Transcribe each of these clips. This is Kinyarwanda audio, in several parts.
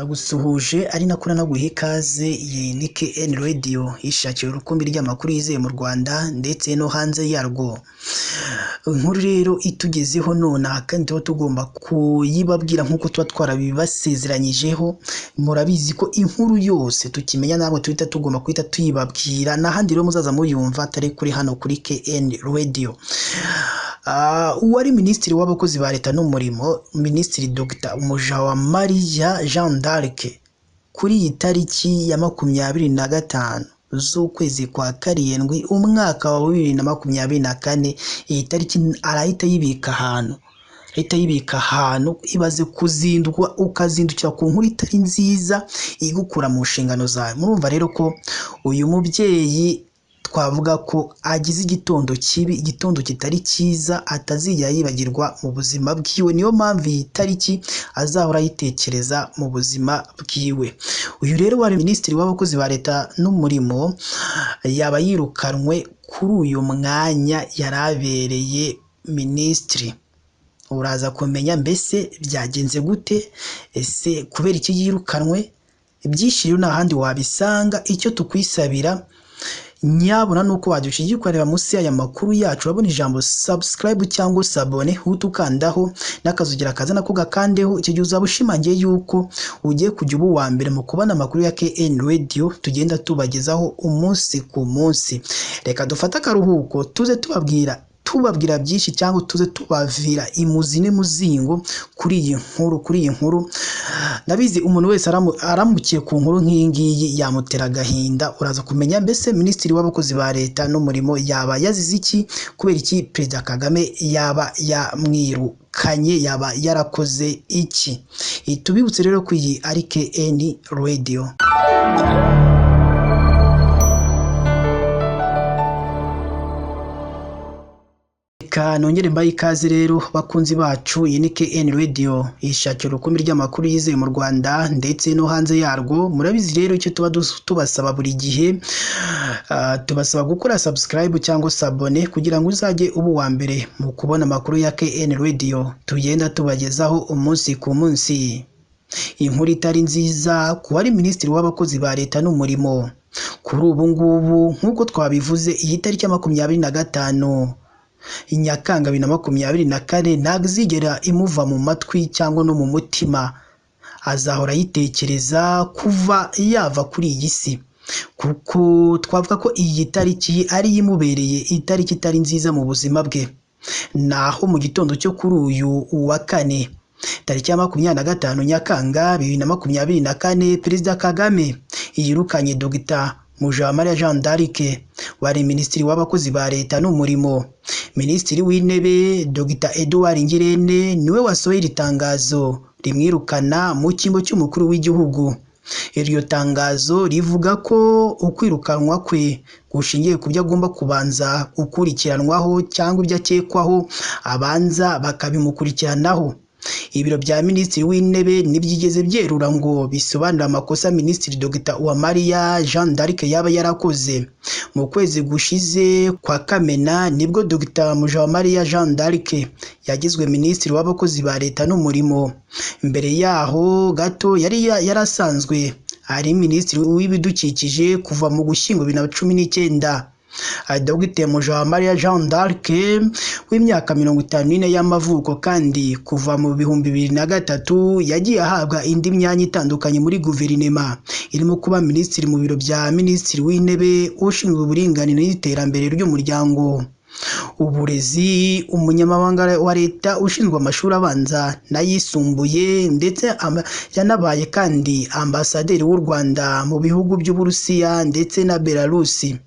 Ndagusuhuje ari nako nanaguha ikaze, iyi ni KN Radio yishakira urukumbi ry'amakuru yizewe mu Rwanda ndetse no hanze yarwo. Inkuru rero itugezeho nonaha kandi tuba tugomba kuyibabwira nk'uko tuba twarabibasezeranyijeho, murabizi ko inkuru yose tukimenya namwe tuhita tugomba guhita tuyibabwira, n'ahandi rero muzaza muyumva atari kuri hano kuri KN Radio. Uwari minisitiri w'abakozi ba leta n'umurimo, Minisitiri Dr Mujawamariya Jeanne d'Arc, kuri iyi tariki ya 25 z'ukwezi kwa karindwi umwaka wa 2024, iyi tariki arahita ayibika ahantu, ahita ayibika ahantu. Ibaze kuzindwa ukazindukira ku nkuru itari nziza igukura mu nshingano zawe. Murumva rero ko uyu mubyeyi twavuga ko agize igitondo kibi, igitondo kitari cyiza atazigera yibagirwa mu buzima bwiwe. Niyo mpamvu iyi tariki azahora ayitekereza mu buzima bwiwe. Uyu rero wari minisitiri w'abakozi ba leta n'umurimo yaba yirukanwe kuri uyu mwanya yari abereye minisitiri. Uraza kumenya mbese byagenze gute, ese kubera iki yirukanwe? Ibyinshi rero nta handi wabisanga. Icyo tukwisabira nyabuna nuko wadushyigiye ukareba munsi y'aya makuru yacu, urabona ijambo subscribe cyangwa s'abonner, uhite ukandaho n'akazugira kaza nako gakandeho. Icyo gihe uzaba ushimangiye yuko ugiye kujya uba uwa mbere mu kubona amakuru ya KN Radio tugenda tubagezaho umunsi ku munsi. Reka dufate akaruhuko tuze tubabwira byinshi cyangwa tuze tubavira imuzi n'imuzingo kuri iyi nkuru, kuri iyi nkuru. Ndabizi umuntu wese aramukiye ku nkuru nk'iyi ngiyi yamutera agahinda. Uraza kumenya mbese minisitiri w'abakozi ba leta n'umurimo yaba yazize iki, kubera iki Perezida Kagame yaba yamwirukanye, yaba yarakoze iki. Tubibutse rero ko iyi ari KN Radio. Reka nongere mbahe ikaze rero bakunzi bacu, iyi ni KN Radio ishakira urukumbi ry'amakuru yizewe mu Rwanda ndetse no hanze yarwo. Murabizi rero icyo tuba tubasaba buri gihe, tubasaba gukora subscribe cyangwa s'abonner kugira ngo uzajye uba uwa mbere mu kubona amakuru ya KN Radio tugenda tubagezaho umunsi ku munsi. Inkuru itari nziza ku wari minisitiri w'abakozi ba leta n'umurimo. Kuri ubu ngubu nk'uko twabivuze, iyi tariki ya 25 Nyakanga 2024 ntabwo izigera imuva mu matwi cyangwa no mu mutima, azahora ayitekereza kuva yava kuri iyi si, kuko twavuga ko iyi tariki ari imubereye itariki itari nziza mu buzima bwe. Naho mu gitondo cyo kuri uyu wa kane tariki ya 25 Nyakanga 2024, Perezida Kagame yirukanye Dr Mujawamariya Jeanne d'Arc wari minisitiri w'abakozi ba leta n'umurimo. Minisitiri w'intebe Dr Edouard Ngirente niwe wasohoye iri tangazo rimwirukana mu cyimbo cy'umukuru w'igihugu. Iryo tangazo rivuga ko ukwirukanwa kwe gushingiye ku byo agomba kubanza gukurikiranwaho cyangwa ibyo akekwaho, abanza bakabimukurikiranaho. Ibiro bya minisitiri w'intebe ntibyigeze byerura ngo bisobanure amakosa minisitiri Dr Uwamariya Jeanne d'Arc yaba yarakoze. Mu kwezi gushize kwa Kamena nibwo Dr Mujawamariya Jeanne d'Arc yagizwe minisitiri w'abakozi ba leta n'umurimo. Mbere yaho gato yari yarasanzwe ari minisitiri w'ibidukikije kuva mu Gushyingo 2019. Dr Mujawamariya Jeanne d'Arc w'imyaka 54 y'amavuko kandi kuva mu 2003 yagiye ahabwa indi myanya itandukanye muri guverinema, irimo kuba minisitiri mu biro bya minisitiri w'intebe ushinzwe uburinganire n'iterambere ry'umuryango, uburezi, umunyamabanga wa leta ushinzwe amashuri abanza n'ayisumbuye, ndetse yanabaye kandi ambasaderi w'u Rwanda mu bihugu by'Uburusiya ndetse na Belarusi.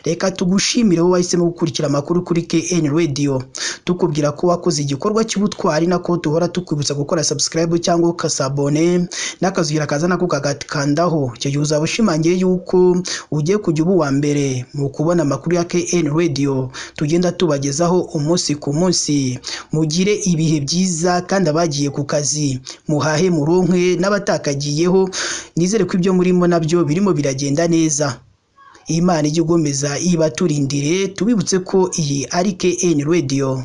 Reka tugushimire wowe wahisemo gukurikira amakuru kuri KN Radio, tukubwira ko wakoze igikorwa cy'ubutwari, nako duhora tukwibutsa gukora subscribe cyangwa ukasabone n'akazugira kaza nako kagakandaho. Icyo gihe uzaba ushimangiye yuko ugiye kujya uba uwa mbere mu kubona amakuru ya KN Radio tugenda tubagezaho umunsi ku munsi. Mugire ibihe byiza kandi abagiye ku kazi muhahe muronke, n'abatakagiyeho nizere ko ibyo murimo nabyo birimo biragenda neza. Imana ijye igomeza ibaturindire. Tubibutse ko iyi ari KN Radio.